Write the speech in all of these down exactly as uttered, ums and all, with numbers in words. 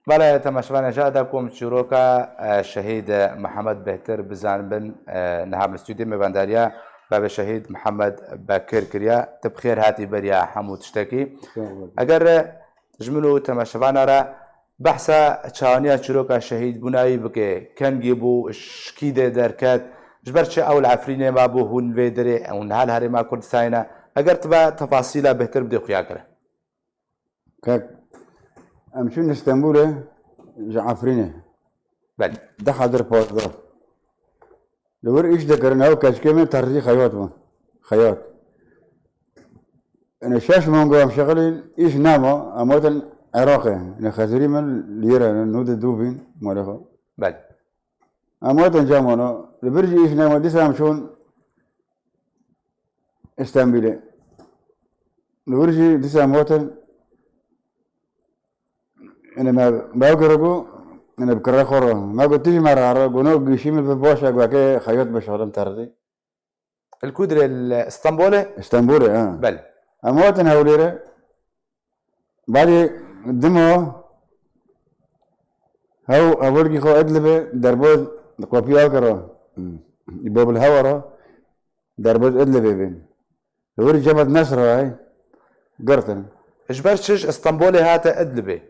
Belê, temaşevanê, jada ku em çîroka, e, şehîd Mihemed Bêhtir bizanibin, e, niha bi stûdyo mêvandariya bavê şehîd Mihemed Bekir kiriya. Tu bi xêr hatî beriya hemû tiştekî. Sağ ol. Eger, e, ji min û temaşevana re behsa çawaniya çîroka şehîdbûna wî bike, kengî bû, ji kî dê derket, ji ber çi ew li Efrînê mabû, hûn vê derê, hûn niha li Herêma Kurdistanê ne? Eger tu be tefasîla bêhtir bidê xuya kire. Kak, em çûn Stenbolê ji Efrînê. Belê. Deh hezar pazdeh. Li wir îş dikirin, ew keçikê min terzî xeyat bû. Xeyat. Yanî şeş manga em şixilîn, îş nema, em hatin Iraqê. Yanî xezirî min li yê re, nû di dû bîn, malê xwe. Belê. Em hatin cem wana, li vir jî îş nema, dîsa em çûn Stenbolê. Li wir jî dîsa em hatin, ene me, me ew kiro ku, ene bi kirê xwe re. Me got, tu jî me re re, got, no, gişî min bi baş e, got, ke xeyat bişixlim terzî. Li ku dirê, li Stenbolê? Stenbolê, ha. Belê. Em hatin Hewlêrê. Badê dima hew hevalkî xwe Idlibê derbaz kopî ew kiro. Bab li hewa re derbaz Idlibê bin. Li wir Cebhet Nesr re girtin. Ji ber çi ji Stenbolê hate Idlibê?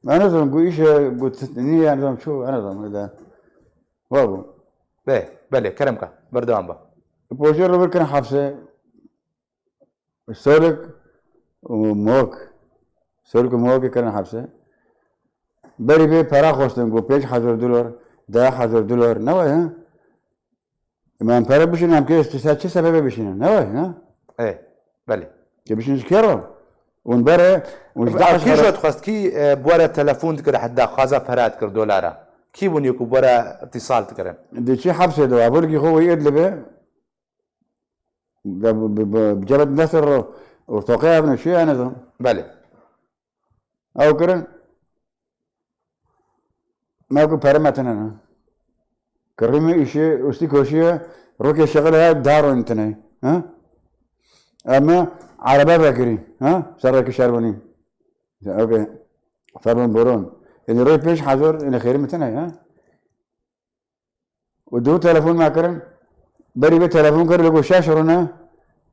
Ez nizanim ku îşe got nî, ez nizanim çû, ez nizanim de. Wa bû. Bê, belê, kerem ke. Berdewam be. Poşê li wir kirin hepsê. Solik û Mok. Solik û Mokê kirin hepsê. Berî vê pera xwestin, got pênc hezar dolar, deh hezar dolar. Ne wayê, ha? Em pere bişînin, em kê çi se-, çi sebebê bişînin? Ne wayê, ha? Ê, belê. Kê bişînin ji kê re? Hûn berê, hûn ji Ev deh kî hezar jot xwest, kî, e, bi we re telefon dikir, heta xwaza pera dikir dolara? Kî bûn yê ku bi we re îtîsal dikirin? Di çi hepsê de, hevalkî xwe wî Idlibê, Bi, bi, bi, bi Cebhet Nesr re ortaqê hebin, şî, ez nizanim. Belê. Ew kirin, me ku pere me tine ne. Kirî min îşê, ustî koşî ye, rokê şixil heye, deh ron tine. Ha? Em me erebe vekirî, ha? Sereke şervanî. Ew ke ferbin boron. Êdî rê pênc hezar, êdî xêrî min tine, ha? Û du telefon me kirin. Berî vê telefon kir, li got şeş rûne,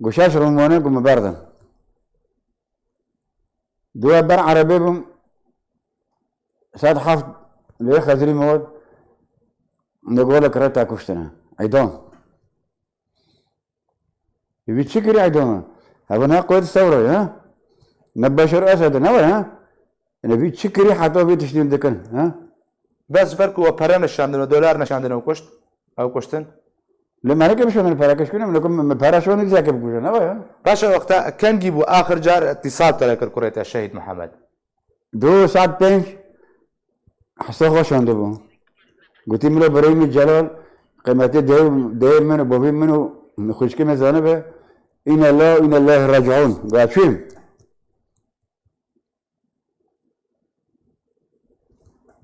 got şeş rûn wane, got min berdin. Dû ber erebê bûm, saet heft li wê xezirî min got, ne gole kireta kuştine. Îdam. Vî çi kirî Eydoma? Heva ne Quwet Sewra ye, ha? Ne Beşar Esed e, ne were, ha? Ene vî çi kirî heta vî tiştî dikin, ha? Bes ji ber ku we pere neşandin û dolar neşandin ew kuşt, ew kuştin. Li me neke bişandin pere keşkine, min ku min pere şandin zeke bikuje, ne were, ha? Paşa wexta kengî bû axir car îtîsal te re kir kurê te Şehîd Mihemed? Du saet pênc hesa xwe şandibû. Gotî, milo birayê min Celal, qîmetê dayê, dayê min û bavê min û xwişkê min zanibe, îne la, îne la raciûn. Gaçûn.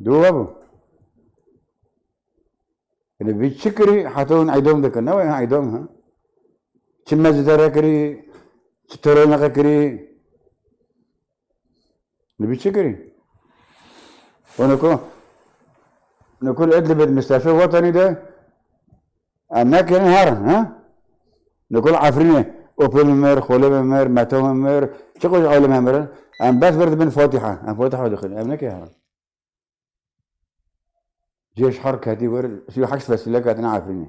Dû hebû. Yanî vî çi kirî heta hûn îdam dikin? Ne wayê, ha, îdam, ha? Çi meclise kirî, çi töreneke kirî? Li vî çi kirî? Û niko, niko li Idlibê di Mistefê Wetanî de em nekirin herin, ha? Niko li Efrînê Opê min mir, Xolê min mir, Meto min mir, çi qoj ailê min mirin, em bes vir dibin Fatiha. Em Fatiha dixwin, em nekirin herin. Cêş her ketî wir, sî û heşt fesîle ketine Efrînê.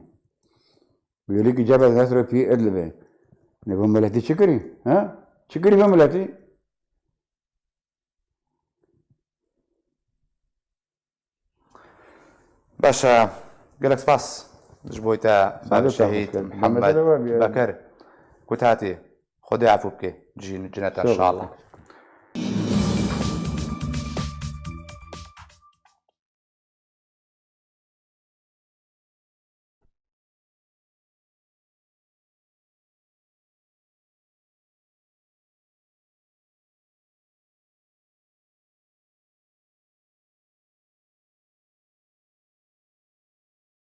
Û yelî ki Cebel Nesro pî Idlibê. Ne bu miletî çi kirî? Ha? Çi kirî bu miletî? Baş e. Gelek spas ji bo te, Sağ ol, Şehîd sağ ol. Mihemed Mehmet Ali abi, Bekir. Ku te hatî, Xwedê efû bike. Cîn, cineta, Sağ ol. inşallah.